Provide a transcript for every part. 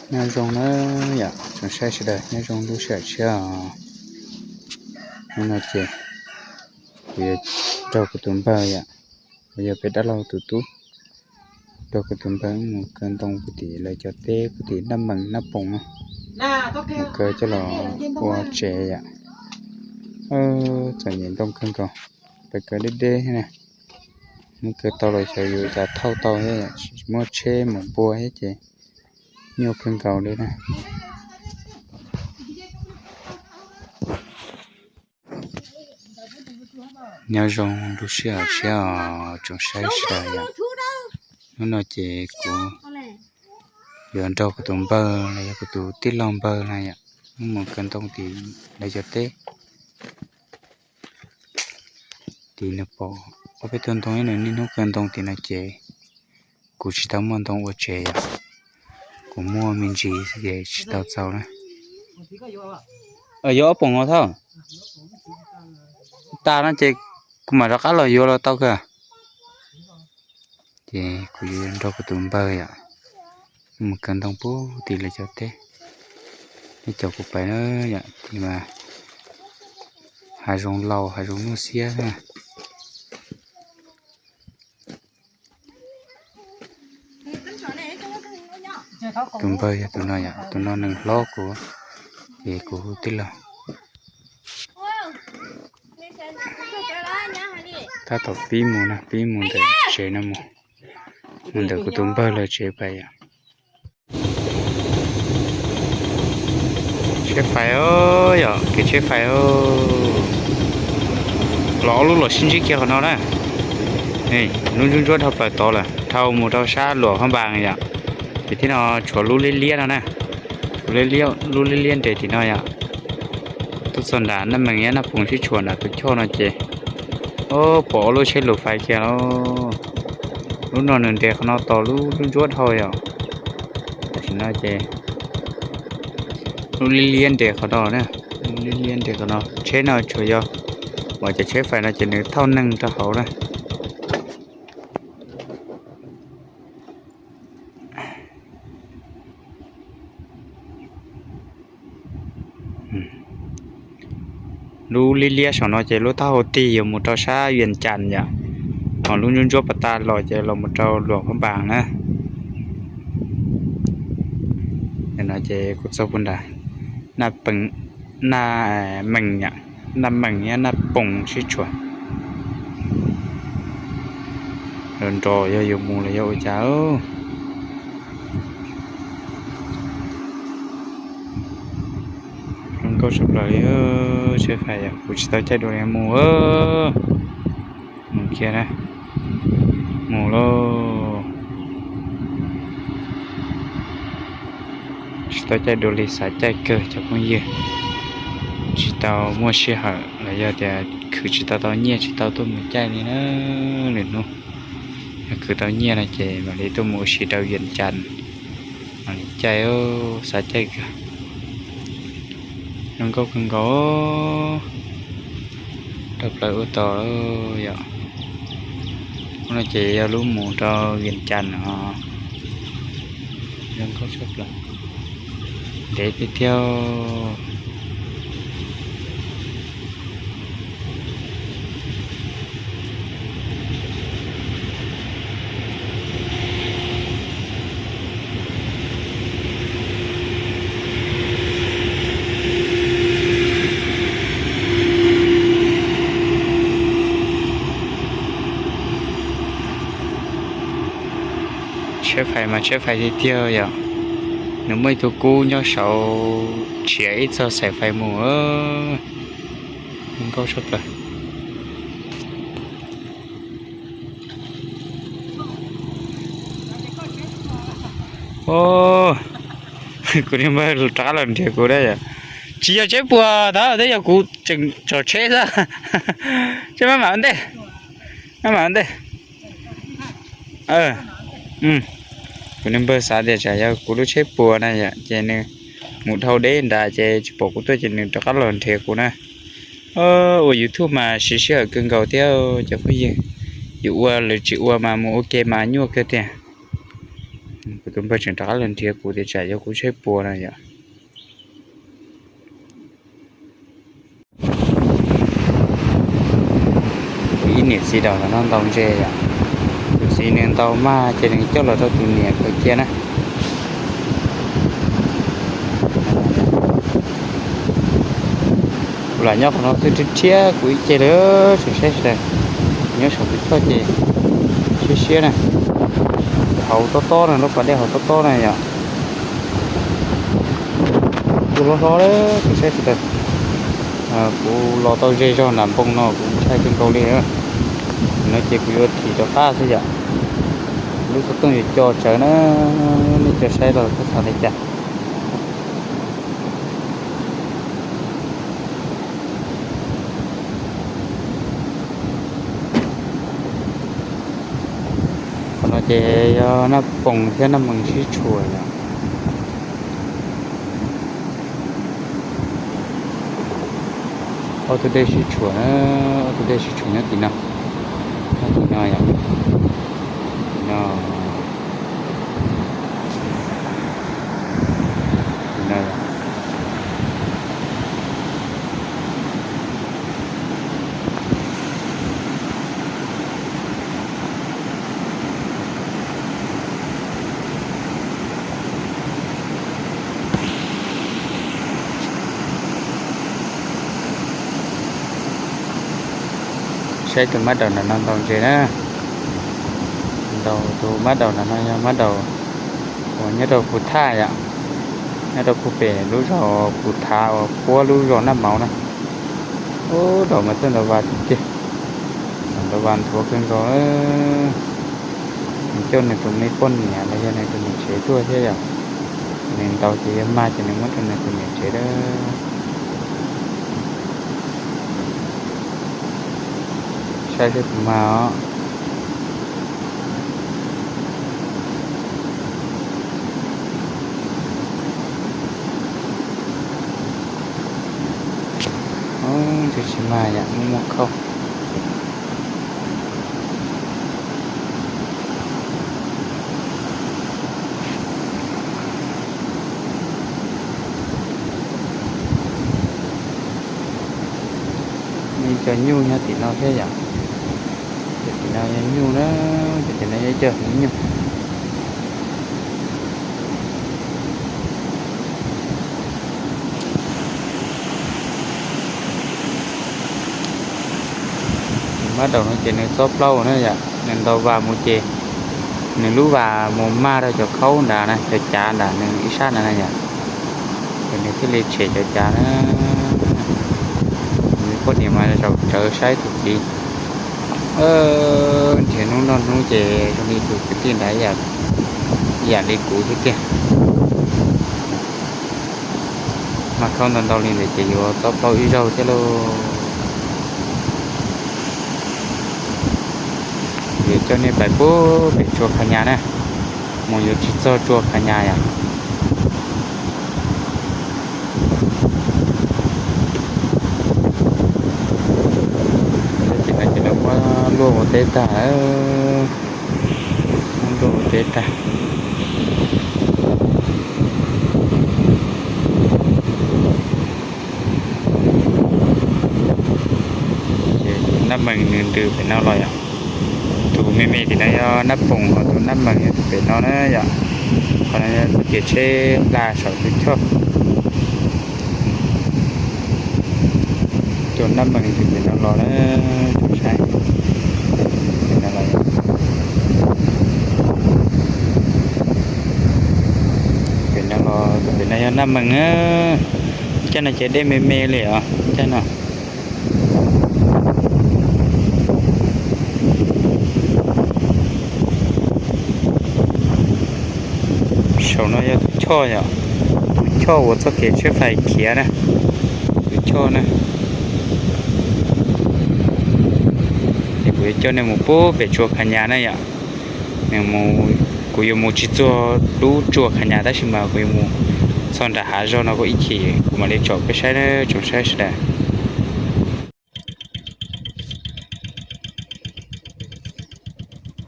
Nyob zoo na yom, tsoom saib sawv daws nyob zoo lub sij hawm tshiab os. Hnub no ces kuv yuav nrog kuv tus npawg yom, uas yog peb dab laug tus tub, nrog kuv tus npawg mus kaw ntoo puag tim lawv cov teb puag tim Naj Mees Naj Poos na. Mus kaw coj los ua tsev yom. Txom nyem ntoo kawg nkaus, pais kaw deb deb thiab na. Mus kaw tau los xyov yuav cas thauj tau thiab, tsis muaj tsheb mus npua thiab ces nyuaj kawg nkaus li na. Nyob zoo lub sij hawm tshiab os tsoom saib sawv daws yom. Hnub no ces kuv yuav nrog kuv tus npawg los yog kuv tus tij laug npawg na yom, mus kaw ntoo tim lawv cov teb. Tim nws pom ob peb tug ntoo, nws niaj hnub kaw ntoo tim no ces kuv tsis tau muaj ntoo ua tsev yom. Kuv muaj me ntsis xwb ces tsis tau txaus na. Yuav ob poom os thauj. Tas no ces kuv mam rov qab los yuav los tau kawg. Ces kuv yuav nrog kuv tus npawg yom, mus kaw ntoo puag tim lawv cov teb. Nej caum kuv pais na yom, tim mas hav zoov laus hav zoov nyuaj siab na. Tus npawg yog tus no yom, tus no nws hlob kuv, ces kuv hu tij laug. Tab tom pib mus na, pib mus ntawm tsev no mus, mus ntawm kuv tus npawg lawv tsev pais yom. Tsheb fais os, yog kev tsheb fais os. Los ob lub los sib ntsib kiag qhov no na. Lub ntsuab ntsuab dhau plaws tod lawm, dhau mus rau sab Luam Phab Npas yom. Ces thiab no tshuav lub liab liab no na. Lub liab liab nres tim no yom. Tuaj txog nram Naj Mees Naj Poos sib tshuam nram tus choj no ces, o, pom ob lub tsheb lus fais kiag lauj. Lub no nws nres qhov no tos lub ntsuab dhau yom. Tam sim no ces lub liab liab nres qhov no na, lub liab liab nres qhov no. Tsheb no tsuas yog uas cov tsheb fais no ces nws thauj neeg rau hauv na. Lub liab liab saum no ces lub taub hau tig yuav mus rau sab Vias Cas yom, ho lub ntsuab ntsuab pas tas los ces los mus rau Luam Phab Npas na. No ces kuv txog puag nram Naj Mees, Naj Mees thiab Naj Poos sib tshuam. Los nrog yog yuav mus los yog ua cas. Zoo nkauj tshaj plaws li, tsheb fais yom, kuv tsis tau caij dua li mus. Mus kiag na, mus lauj. Tsis tau caij dua li, xav caij kawg cov phooj ywg. Tsis tau muaj sij hawm los yog tias khwv tsis tau tau nyiaj tsis tau tuaj mus caij li na. Lwm hnub yog khwv tau nyiaj no ces mam li tuaj mus ua si rau Vias Cas, mam li caij, xav caij kawg. Zoo nkauj kawg nkaus, dhau plaws ua tod yom. Hnub no ces yog lub mus rau Vias Cas no. Zoo nkauj tshaj plaws, ntev tiag tiag. Tsheb fais mas tsheb fais tiag tiag yom. Nws muaj ib tug kub nyob saud tshiav ib txog xaim fais mus. Zoo nkauj tshaj plaws. Kuv niag npawg rov qab los nrhiav kuv na yom. Tsis yog tsheb puas, tab twb yog kuv tseem tso tsheb xwb. Tsheb maj mam ua ntej, maj mam ua ntej. Kuv niag npawg xav tias tsam yog kuv lub tsheb puas na yom, ces nws mus dhau deb nrad ces tsis pom kuv tuaj ces nws rov qab los nrhiav kuv na. Ua YouTube mas siv sij hawm kawg nkaus thiab cov phooj ywg. Yus ua lawv tsis ua mas mus ua ke mas nyuaj kawg tiag. Kuv tus npawg tseem rov qab los nrhiav kuv tias tsam yuav kuv tsheb puas no yom. Kuv ib niam txiv daus ntawm no ntaus ntses yom. Tus txiv nws ntaus mag ces nws coj los rau tus niam khaws cia na. Kuv lam nyob qhov no xwb rhiab rhiab kuv ib ce lawm tseem saib sawv daws. Nyob saum tus choj ces siab siab na. Haus tob tob na, lub pas dej haus tob tob na yom. Kuv hlob hlob lawm tseem saib sawv daws. Kuv los tau ze zog nram npoo no kuv ntshai kawg nkaus li. No ces kuv yuav thim rov qab xwb yom. Lub xov tooj yuav co tsawv na, nej cov saib los txhob xav li cas. Qhov no ces yog Naj Poos thiab Naj Mees sib tshuam yom. Ob tug dej sib tshuam na, ob tug dej sib tshuam nyob tim no, nyob tim no yom, tim no, tim no yom. Saib tus mab daum ntawm no ntaus ntses na. Ntaus tus mab daum ntawm no yog mab daum uas nyob rau Phu Thaj yom, nyob rau puag pem lub zos Phu Thaj uas puab lub zos Naj Mauv na. Ub, daum mas txawj ntaus vas tiag tiag, ntaus vas nthuav kawg nkaus. Nws coj nws tus me poj niam los yog nws tus niam tsev tuaj thiab yom. Nws ntaus ces yog mag ces nws muab rau nws tus niam tsev lawm. Saib seb puas mag os. Tsis mag yom, muaj muaj khauj. Muaj ib co nyuj nyob tim no thiab yom. Cov tim no yog nyuj na, cov tim no yog ib co hnyuv nyuj. Mab daum no ces nws txob plaub na yom, nws ntaus vas mus ces nws lub vas mus mag rau cov khaub nrad na, cov cav nrad nws ib sab ntawd na yom. Ces nws thiaj li tshem cov cav na. Nws poj niam mas zaum tsawv saib tus txiv. Nrhiav hnub noj hnub ces zoo li tus kwv tij nrad ib yam li kuv thiab tiag. Mag khaub ntau ntau li ntawd ces yuav txob plaub ib zaug thiab lauj. Yuav coj nej pais puag pem tsua Khas Nyas na, mus yuav tsis txog tsua Khas Nyas yom. Ces no ces lawv muab luaj ua teb tag, muab luaj ua teb tag. Ces tus Nab Mees nws ntws pem no los yom. Tus me me tim no yog Nab Poos, ho tus Nab Mees yog tus pem no na yom. Qhov no yog txoj kev tsheb hla saum tus choj. Tus Nab Mees ntws pem no los na, tsoom saib. Pem no los, pem no yog Nab Mees na. Caij no ces dej me me li os, caij no. Saum no yog tus choj yom, tus choj uas txoj kev tsheb fais khiav na, tus choj na. Ces kuv yuav coj nej mus puag pem tsua Khas Nyas na yom. Kuv yuav mus tsis txog lub tsua Khas Nyas tab sis mas kuv yuav mus txog nram hav zoov no kuv ib chim kuv mam li tsom peb saib na tsoom saib sawv daws.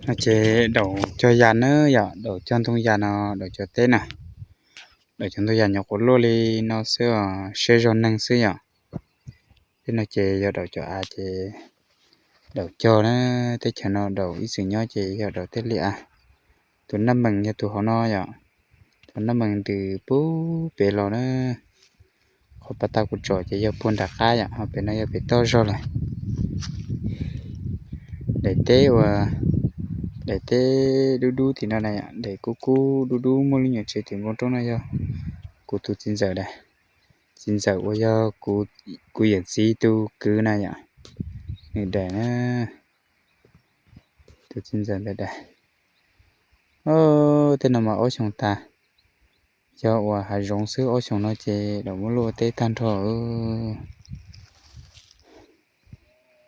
No ces daus cog yas na yom, daus cog ntoo yas no, daus cog teb na. Daus cog ntoo yas nyuam qhuav luaj li no xwb os, siab zog neeg xwb yom. Tej no ces yog daus cog av ces daus cog na. Teb chaws no daus ib txwm nyob ces yog daus tej liaj av. Tus naj mees yog tus hauv no yom. Tus naj mees ntws puag pem los na. Qhov pas tag kuv tsom ces yog puag nram qab yom, ho pem no yog pem toj zog lawm. Daim teb uas, daim teb dub dub tim no na yom, daim kub kub dub dub muaj lub nyuam tsev tim npoo roob no yog kuv tus txiv ntxawm daim. Txiv ntxawm uas yog kuv yawm txiv tus kwv na yom, nws daim na. Tus txiv ntxawm ntawd daim. Tej no mas ob xyoos tas. Yog uas hav zoov xwb, ob xyoos no ces daus muab luaj ua teb tag nrho.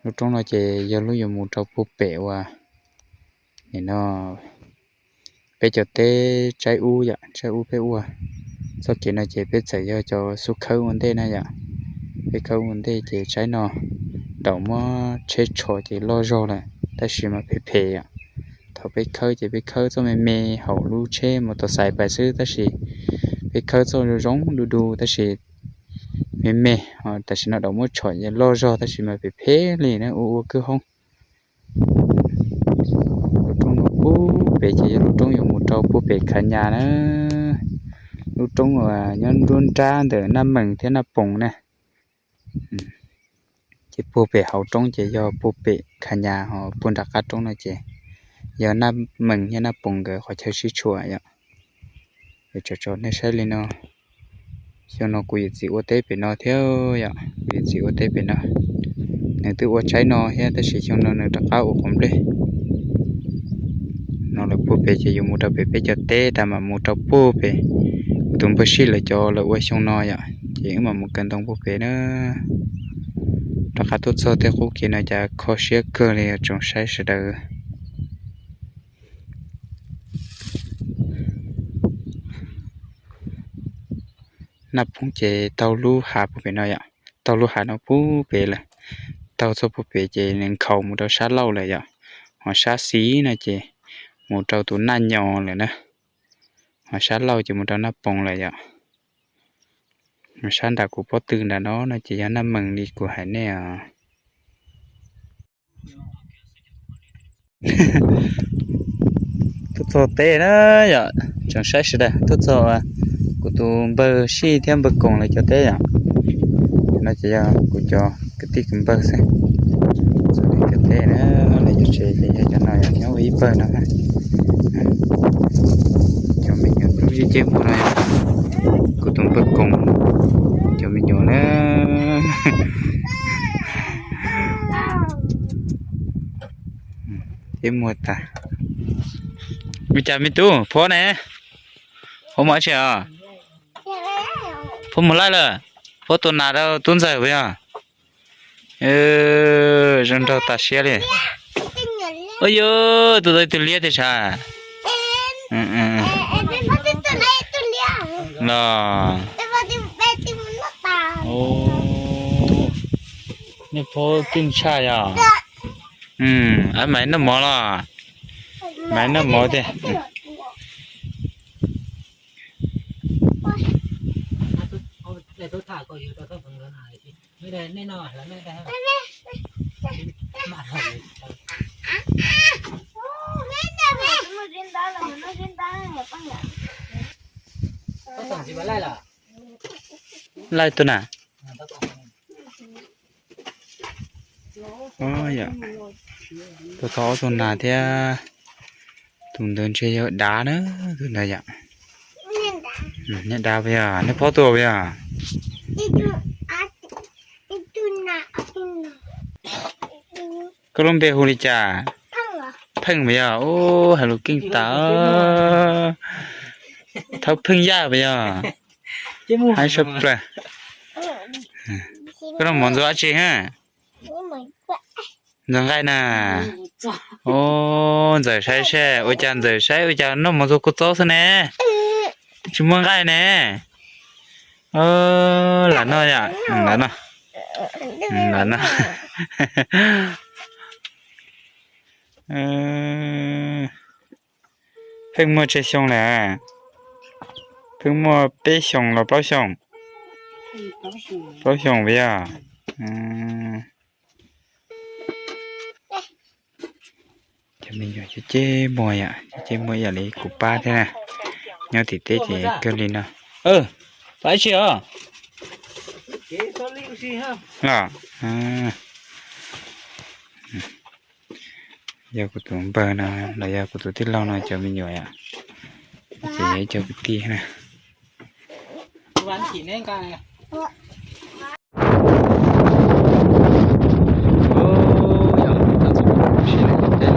Lub roob no ces yog lub yuav mus rau puag pem uas nim no peb cov teb tsaib ub yom, tsaib ub peb ua. Txoj kev no ces peb txawm yog cov xub khawb ua ntej na yom. Peb khawb ua ntej ces tsaib no daus muab tsheb tsho ces loj zog lawm tab sis mas phem phem yom. Thaum peb khawb ces peb khawb txoj me me hauv lub tsheb mus tau xais pais xwb tab sis peb khawb txoj zoo du du tab sis me me. Tam sim no daus muab tsho loj zog tab sis mas phem phem li na, ua ua kwj hoob. Lub roob no puag pem ces yog lub roob yuav mus rau puag pem Kha Nyas na. Lub roob uas nyob nruab nrab ntawm Naj Mees thiab Naj Poos na. Ces puag pem hauv roob ces yog puag pem Kha Nyas, ho puag nram qab roob no ces yog Naj Mees thiab Naj Poos nkawd qhov chaw sib tshuam yom. Tso tso nej saib li no. Xyoo no kuv yawm txiv ua teb pem no thiab yom, kuv yawm txiv ua teb pem no. Nws twb ua tsaib no thiab tab sis xyoo no nws rov qab ua quav nplej. No lawv puag pem ces yuav mus rau pem peb cov teb tas mam mus rau puag pem kuv tus npawg Sij lawv cov lawv ua xyoo no yom, ces wb mam mus kaw ntoo puag pem na. Rov qab tuaj txog tej qub kev no cas kho siab kawg li tsoom saib sawv daws. Naj Poos ces taug lub hav puag pem no yom, taug lub hav no puag pem lawm, taug txog puag pem ces nws nkhaus mus rau sab laug lawm yom, ho sab xis no ces mus rau tus Naj Nyos lawm na, ho sab laug ces mus rau Naj Poos lawm yom. Sab nram kuv pob tw nram no no ces yog Naj Mees li kuv hais nej os. Tuaj txog teb na yom, tsoom saib sawv daws, tuaj txog kuv tus npawg Sij thiab npawg Koos lawv cov teb yom. No ces yog kuv cov kwv tij kwv npawg xwb. Txog lawv cov teb na, lawv cov tsev ces yog cov no yom, nyob ua ib pawg no. Cov me nyuam tub ceb ceb npua no, kuv tus npawg Koos cov me nyuam na. Ceb muag tas. Ua cas me tub, phob ne? Phob mus dab tsi os? Phob mus laij lawm? Phob tua nas rau tub ntxawg puas yog? Zoo nraug tas siab li. Ua yus tus ntawd tus liab tiag sav. Los, nej phob keej tshaj yog. Maiv noj mov los? Maiv noj mov tiag. Laij tuaj na. Tuaj thov ob tug nas thiab. Tus ntawd ntshe yog dav na, tus ntawd yom. Nej dav puas yog, nej phob tuaj puas yog? Koj lub npe hu li cas? Pheej puas yog? Ub, hais lus keej tas. Thaub Pheej Yaj puas yog? Haib sab plaws. Koj noj mov ntxuav dab tsi ha? Ntxuav nqaij na. Ub, Ntxawm saib seb ua cas, Ntxawm saib ua cas noj mov ntxuav kua txob xwb ne. Tsis muaj nqaij ne. Lam noj yom, lam noj. Lam noj. Pheej muaj tsawg xyoo lawm? Pheej muaj peb xyoos los plaub xyoos? Plaub xyoos puas yog? Cov me nyuam ceb ceb muag yom, ceb ceb muag ib yam li kuv pab thiab na. Nyob tim teb ces kawg li no. Tab sis os, los yog kuv tus npawg no los yog kuv tus tij laug no cov me nyuam yom, ces yog ib co kwv tij na. Yog tuaj txog pem teb,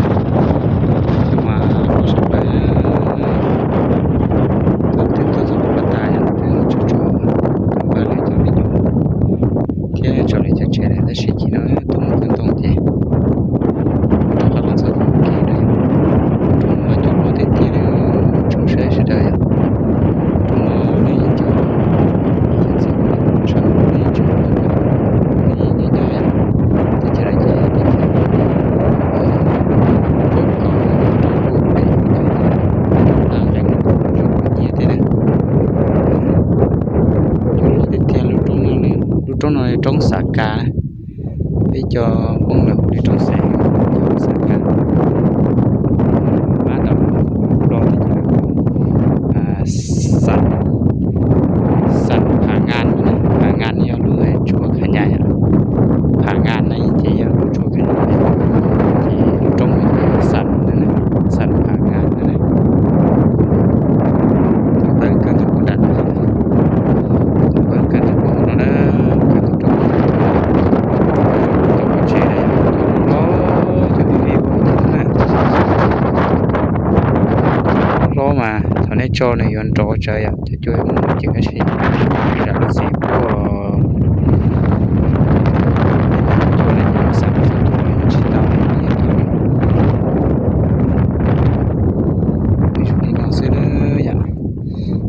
tuaj mas sawv daws tuaj twb tuaj txog pem pas tas yom, twb tso tso npawg lawv cov me nyuam thiab tso lawv cov tsev lawm, tab sis chim no tuaj mus kawg ntoo ces rov qab los txog kev no yom. Roob no cov hlob tiag tiag li, tsoom saib sawv daws yom. Roob no nej cov, cov txiv sawv daws nej tsoom hlob nej nyob nyob yom, teb chaws no ces teb chaws pab kom rau pem nqeeb rau nyiaj thiab na. Cov hlob tiag tiag lub roob no, lub roob no roob Xav Kas na. Peb cov Hmoob lawv hu li roob Xav, Xav Kas. Pab tau Nplog tias Xas, Xas Phas Ngas, Phas Ngas yog lub tsua Khas Nyas yom. Phas Ngas na ces yog lub tsua Khas Nyas, ces lub roob no ces Xas na, Xas Phas Ngas na. Pawg kawg ntawm kuv nram no, pawg kawg ntawm kuv no na, kawg ntawm roob, cov pov tseg na, cov hlob cov viv viv na. Hlob mas thaum nej tso nws yuav nrov tsawv yom, cov cua yuav mus ceev tab sis zam lub txim puag. Cua no ces xav txog tuaj los yog tsis tau, yog tuaj li no xwb na yom.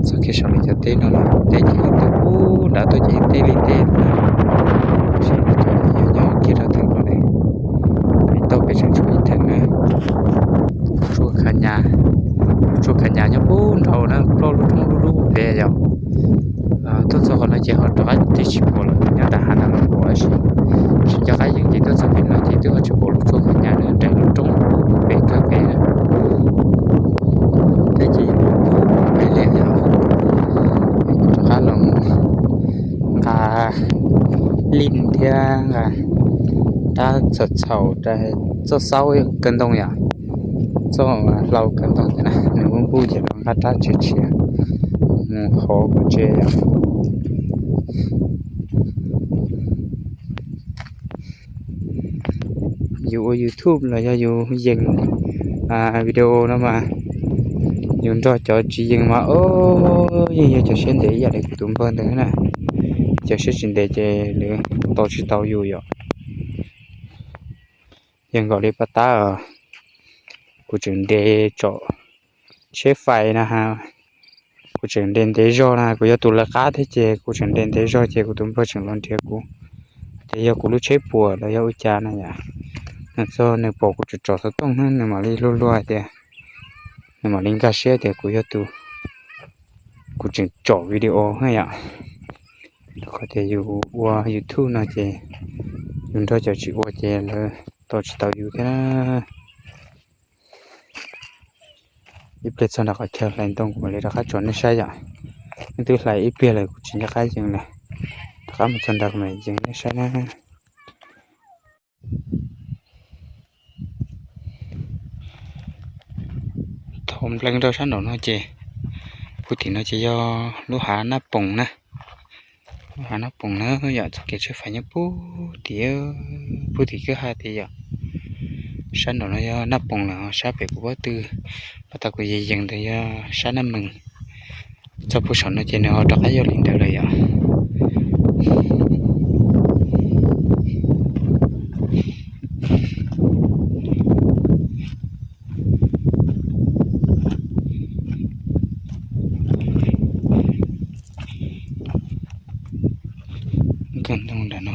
Txoj kev saum li cov teb no na, teb ces ib tug ub nrad tuaj ces ib teb li teb, tab sis cov yog nyob kiag rau theem no ne, pem toj pem tseem tshuav ib theem na. Tsua Khas Nyas, tsua Khas Nyas nyob puag nraud na, ploj lub roob lub lub pem yom. Tuaj txog qhov no ces ho rov qab tig tsis pom lawm, nyob nram hav no los pom tab sis tsis nco qab yees ces tuaj txog pem no ces twb ho tsis pom lub tsua Khas Nyas na, nres lub roob pem kawg pem na. Thiab ces pem liaj yom, kuv rov qab los mus nqa lij thiab nqa rab txhaum txhaum, txoj xaub kawg ntoo yom, txoj hlau kawg ntoo thiab na, nws npuj npuj ces los nqa rab tshiav tshiav mus hov pov tseg yom. Yus ua YouTube los yog yus yees video no mas yus nrog cov tsis yees mas yeej yog cov siab ntev ib yam li kuv tus npawg ntawd na. Cov siab tsis ntev ces lawv tos tsis tau yus yom. Yog nkaus li paj tab, kuv tseem nres tsom tsheb fais na ha, kuv tseem nres ntev zog na, kuv yog tus lawv qab thiab ces kuv tseem nres ntev zog ces kuv tus npawg tseem los nrhiav kuv, tias yog kuv lub tsheb puas los yog ua cas na yom. Nws txog nws pom kuv tseem tsom xov tooj na, nws mam li luag luag tias, nws mam li nkag siab tias kuv yog tus, kuv tseem tsom video na yom. Rau qhov tias yus ua YouTube no ces yus nrog cov tsis ua ces lawv tos tsis tau yus thiab na. Ib pliag txog nram qhov chaw hlais ntoo kuv mam li rov qab tso nej saib yom. Nej twb hlais ib pliag lawm kuv tsis nco qab yees lawm, rov qab mus txog nrad kuv mam yees nej saib na. Thaum nplees rau sab nraum no ces, puag tim no ces yog lub hav Naj Poos na. Lub hav Naj Poos na yom, txoj kev tsheb fais nyob puag tim, puag tim kwj ha tiag yom. Sab nraum no yog Naj Poos lawm, sab pem kuv pob tw, pab tau kuv yees yees ntawd yog sab Naj Mees. Txog puag saum no ces nws ho rov qab yog li ntawd lawm yom. Kawg ntoo nram no.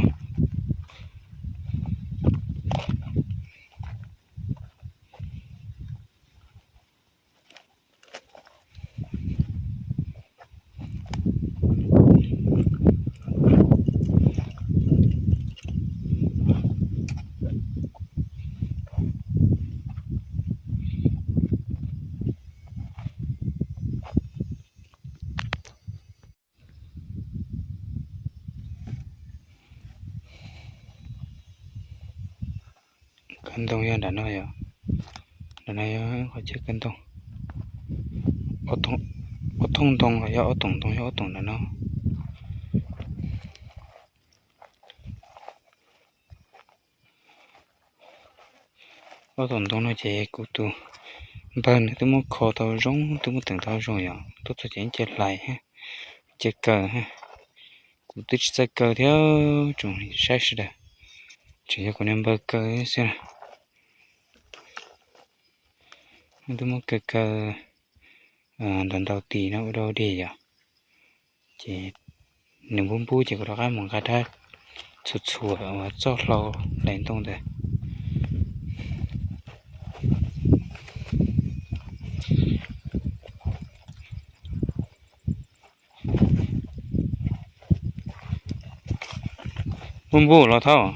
Ntoo yog nram no yom, nram no yog qhov chaw kaw ntoo. Ob thooj ntoo los yog ob toom ntoo, yog ob toom nram no. Ob toom ntoo no ces kuv tus npawg nws twb muab kho tau zoo, twb muab teem tau zoo yom, tuaj txog ces ib ce hlais, ib ce kaw. Kuv twb tsis txawj kaw thiab, tsoom saib sawv daws, tseem yog kuv niag npawg kaw xwb na. Twb muab kaw kaw ntaus ntaus tis no ua dau dig yom. Ces nws npub npub ces kuv rov qab mus nqa rab txhuam txhuam uas txoj hlau hlais ntoo ntawd. Npub npub los thauj.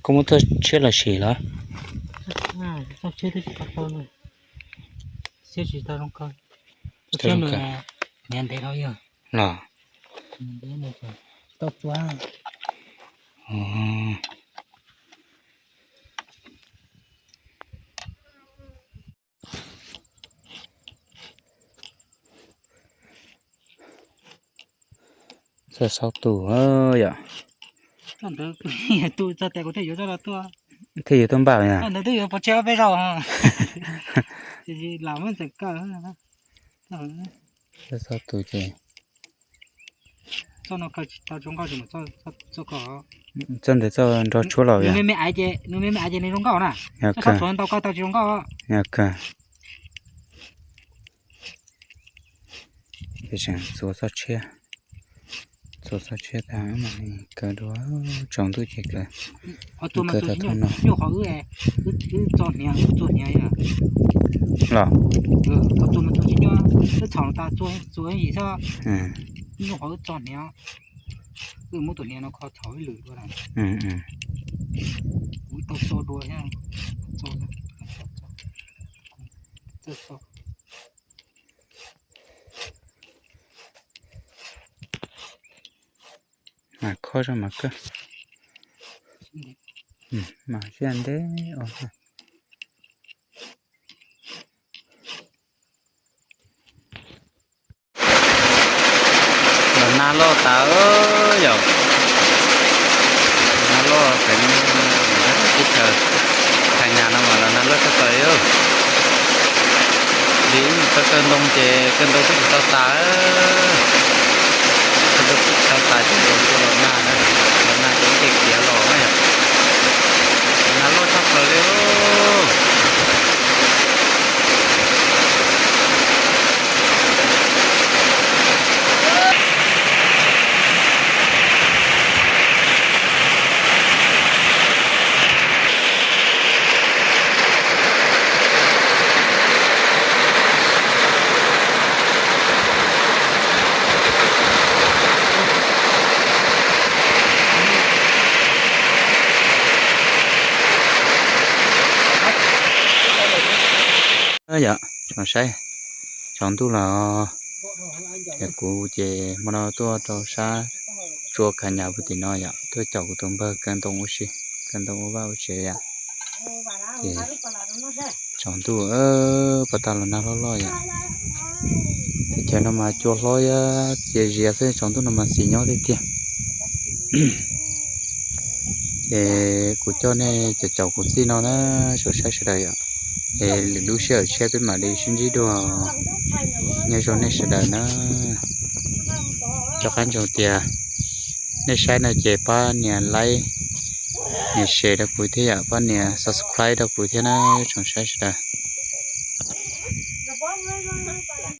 Koj muab txoj tshiab los sim los? Los. Txawj xauj tus yom. Thiaj yuav tuaj npaj yom. Txawj xauj tus ces txoj ntawd txoj nrog tshuab los yom. Kawg. Txuas txoj tshiab, txuas txoj tshiab tas mam li kaw dua. Tsaus ntuj ces kaw, kaw tau thooj no. Los. Mas khob zog mas kawg. Mas ziaj ntev os. Los nag loj tas yom. Nag loj, teb chaws Khas Nyas no mas los nag loj tshaj plaws li. Vim wb mus kaw ntoo ces kaw ntoo twb tsis tau tas, kaw ntoo twb tsis tau tas ces los nag, los nag ces ib ce khiav los na yom. Nag loj tshaj plaws li. Yom, tsoom saib, tsaus ntuj los yog kuv ces hmo no tuaj rau sab tsua Khas Nyas puag tim no yom, tuaj caum kuv tus npawg kaw ntoo ua si, kaw ntoo ua vaj ua tsev yom. Ces tsaus ntuj puas tag los nag loj loj yom. Teb chaws no mas cua hlob thiab txias zias xwb, tsaus ntuj no mas xis nyob tiag tiag. Ces kuv coj nej caum caum kuv txij no na, tsoom saib sawv daws yom. Es lwm lub sij hawm tshiab peb mam li sib ntsib dua. Nyob zoo nej sawv daws na. Rov qab ntsoov tias nej saib no ces pab nias like, nias share rau kuv thiab yom, pab nias subscribe rau kuv thiab na, tsoom saib sawv daws.